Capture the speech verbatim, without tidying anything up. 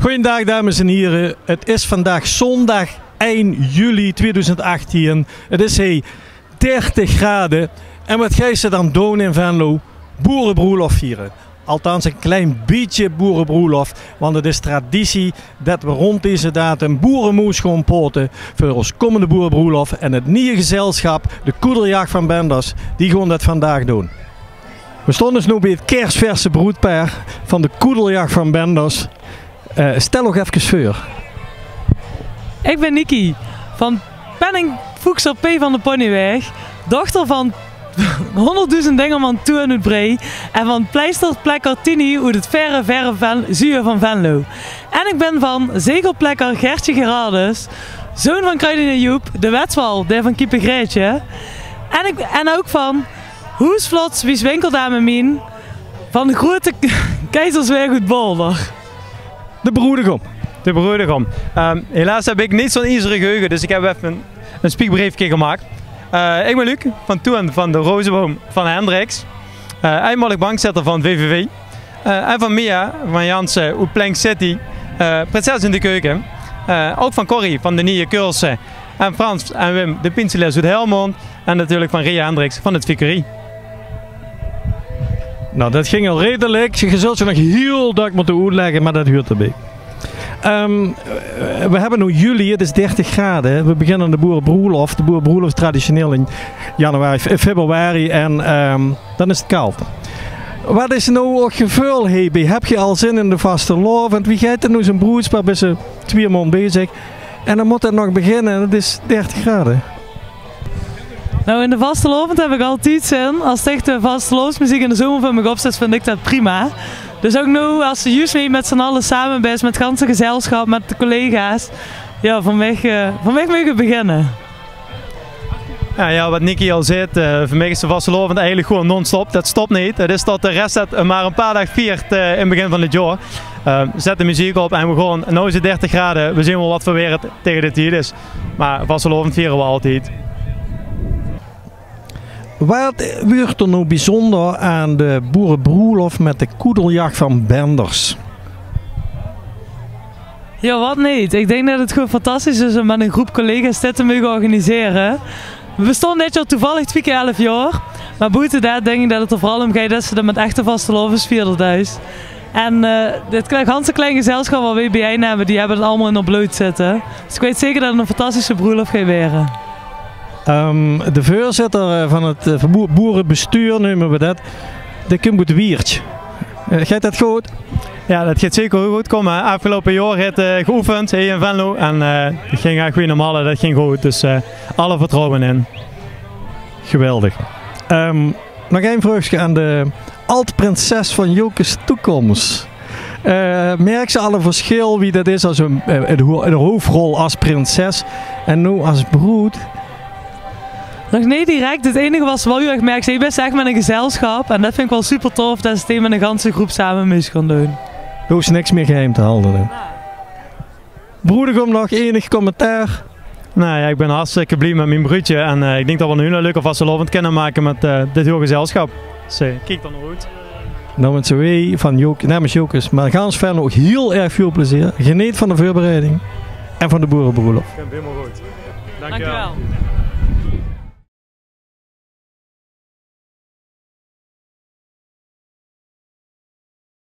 Goojendaag, dames en hiere. Het is vandaag zondag ein juli tweeduizend achttien. Het is hie dertig grade. En wat geis se dan doon in Venlo? Boerebroelof viere. Althans, ein klein bietje boerebroelof. Want het is traditie det we rond deze datum boeremoes gaon pote veur ós kómmende boerebroelof. En het nieje gezelschap, de Koedeljach van Benders, die gaon det vandaag doon. We staon dus noe bie het kersverse broedpaar van de Koedeljach van Benders. Eh, stel uch efkes veur. Ik bin Niki van Penning Foekser P van de Ponywaeg, dochter van honderddoezend Dingerman Toeën oet Bree en van Pleisterplekker Tini oet het verre, verre Ven-, zuuje van Venlo. En ik bin van zegelplekker Gertje Gerardus, zoon van kruidenier Joep, de wetswal, dae van Kiepe Greetje. En, ik, en ook van hoesvlots wies winkeldame Mien van de Groete Keizerswaeg oet Baolder. De broedegom. De broedegom. Ehm, helaas heb ik neet zo'n iezere geheuge, dus ik heb effe ein, ein spiekbreefke gemaak. Eh, ik bin Luc van Toeën van de Rozeboom van Hendriks. Eh, einmaolig bankzitter van V V V. Eh, en van Mia van Jansen oet Plank City. Eh, prinses in de keuke. Eh, ook van Corrie van de Nieje Keulse. En Frans en Wim de Pinseles oet Helmond. En natuurlijk van Ria Hendriks van het Fiekerie. Nou, det ging al redelik. Ge zult ze nog hiel dök mótte oetlègke, mer det huurt d'rbie. Ehm, we hebbe noe juli, het is dertig grade. We beginne aan de boerebroelof. De boerebroelof is traditioneel in januari, fe-, februari en, ehm, dan is het kald. Wat is noe uch geveul hiebie? Heb ge al zin in de vastelaovend? Wie geit het noe, zo'n broedspaar, bis se twieë maond bezig en dan mót het nog beginne en het is dertig grade. Nou, in de vastelaovend heb ik altied zin. As se de vastelaovesmeziek in de zomer veur mich opzets, vind ik det prima. Dus ook noe, as se juus weer met z'n alle same bis, met ganse gezelschap, met de collega's. Ja, veur mich, eh, veur mich meuge we beginne. Ja, ja, wat Niki al zaet, eh, veur mich is de vastelaovend eigelik gewoen non-stop. Det stop neet. Het is tot de rest het mer ein paar daag viert, eh, in het begin van het jaor. Eh, zet de meziek op en we gaon, noe is het dertig grade, we zeen waal wat veur weer het taege de tied is. Mer vastelaovend viere we altied. Wat wuurt er noe biezónder aan de boerebroelof met de Koedeljach van Benders? Ja, wat neet? Ik dink det het gewoen fantastisch is om met ein groep collega's dit te meuge organisere. We bestaon dit jaor toevallig twieë kier elf jaor. Mer boete det dink ik det het er veural om geit det se det met echte vastelaovesvierders duis. En, eh, dit kle-, ganse klein gezelschap wat we biejein hebbe, die hebbe het allemaol in hun blood zitte. Dus ik weit zeker det het ein fantastische broelof geit waere. Ehm, de veurzitter, eh, van het, eh, boe-, boerebestuur neume we det, dae kump oet Wieërt. Eh, geit det good? Ja, det geit zeker good kómme. Aafgeloupe jaor haet, eh, geoefend hie in Venlo en, eh, det ging eigelik wie normaal, det ging good. Dus, eh, alle vertrouwe in. Geweldig. Ehm, Nog ein vreugske aan de ald-prinses van Jocus Toekoms. Eh, merk se al ein verschil wie det is as ein, eh, ein ho-, ein hoofrol as prinses en noe as broed? Nog neet direct. Het einige wat se waal hiel erg merks, ik bin ech met ein gezelschap en det vind ik waal super tof, det se het mit ein ganse groep same meugs gaon doon. Doe hoofs niks mier geheim te halde, hè? Broedegom, nog enig commentaar? Nou ja, ik bin hartstikke blie met mien bruudje en, eh, ik dink det we ein hiel leuke vastelaovend kinne make met, eh, dit hiel gezelschap. Dus, eh, kiek d'r nao oet. Namens W van Jocus, namens Jocus, mer gans Venlo nog hiel erg väöl plezeer. Geneet van de veurbereiding en van de boerebroelof. Kump hielemaol good. Dank uch waal.